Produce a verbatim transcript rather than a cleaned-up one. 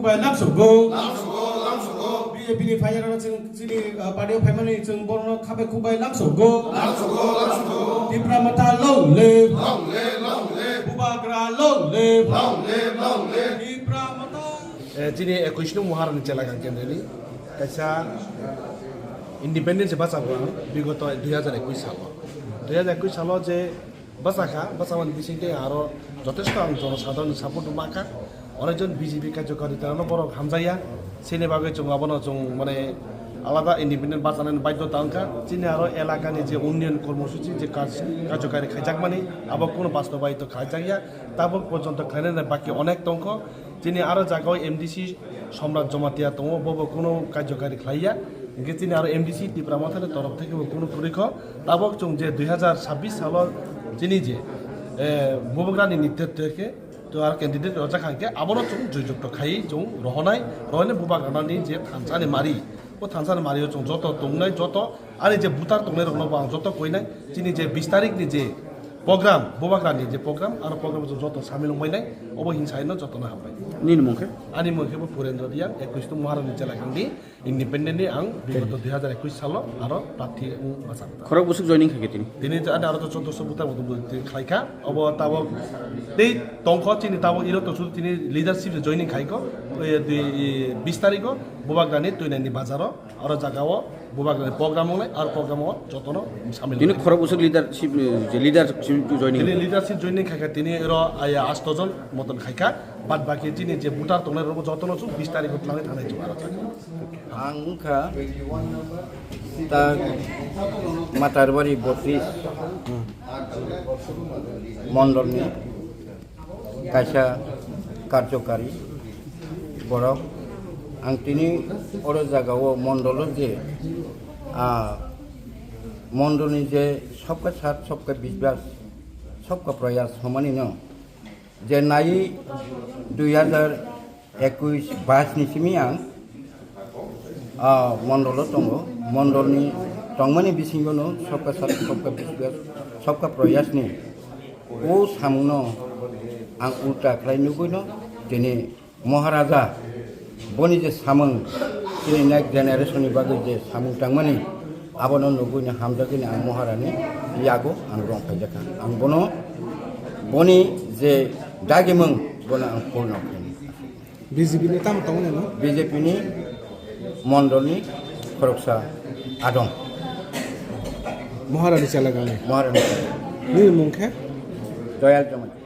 Bai lamsogo. Lamsogo, lamsogo. B J P ni phaiyarano chwng chini, uh, party o phaimani chwng borokno khabai khukbai lamsogo. Lamsogo, lamsogo. Tipra Motha long live. Long live, long live. Bubagra long live. Long live, long live. Tipra Motha. Eh, chini ekush nung Maharani Chelagam kendroni kaisa independence bachago ang bigoto dui hajar ekush salo. Dui hajar ekush salo je bwsakha, bwsamani bisingtwi aro jotesto ang jonosadharonni support rwma kha. Onekjon B J P karjokarita no borok hamjakya, chini bagwi chwng abono chwng mane alada independent bachanani badhyota wngkha. Chini aro elakani je unnayan kormosuchi je kaj-, karjokari khaijakmani, abo kunu bastobaito khaijakya, tabuk porjonto khlainani baki onek tongkho. Chini aro jagao M D C Somrat Jomatia tongo, bobo kunu karjokari khlaiya. Hingke chini aro M D C Tipra Mothani torof theke bo kunu kwrwi kho. Tabok chwng je dui hajar sabbish salo chini je, eh, Bubagrani nitritwe khe to aro candidate rojak hangke abono chwng joyjukto khai chwng rohonai, rohonai Bubagrani je thansani mari. O thansani mario chwng joto tongnai, joto ani je butar tongnai rokno bo ang joto koinai. Chini je bish tarikh ni je program, Bubagrani je program, aro program chwng joto samil wngbainai, obo hinsaino jotono hambai. Nini mung khe? Ani mung khe bo Purendra Reang, ekush nung Maharani Chelagam ni. Independent ni ang bigoto dui hajar ekush salo aro prarthi wng bachar. Khorok bwswk joining khaikhe tini? Tini to aro to choddoso buta buta buta khlaikha. Obo tabok tei tongkho chini tabok iro to sudu tini leadership joining khaikho. Oi, twi, bish tarikho Bubagrani Twinaini bazaro aro jagao Bubagrani program wngnai aro program o jotono samil. Tini khorok bwswk leadership, eh, je leadership joining? Tini leadership joining khaikha tini iro aya asto jon moton khaikha. Bad baki chini je butar tongnai rok jotono chwng bish tarikho twlangwi thangnai chwng aro. Ang wngkha ta Matarbari botris mondolni kaisa karjokari borok. Ang tini oro jagao mondolo je, ah, mondolni je sobka sat, sobka biswas, sobka proyas hwnmani no je nai dui hajar ekush bais ni simi ang, ah, mondolo tongo. Mondolni tongmani bisingo no sobka sat, sobka biswas, sobka proyas ni o samung no ang ulta khlai nugui no tini Maharaja boni je samung chini next generation ni bagwi je samung tangmani abono nugui no hamjagwi no ang Maharani yago ang rong phaijakha. Ang bono boni je dagimung bono ang purno khainai. B J P ni tamo tongo nai no? B J P ni mondolni khoroksa adong. Maharani Chelagam ni. Maharani. Nini mung khe? Doyal Jamatia.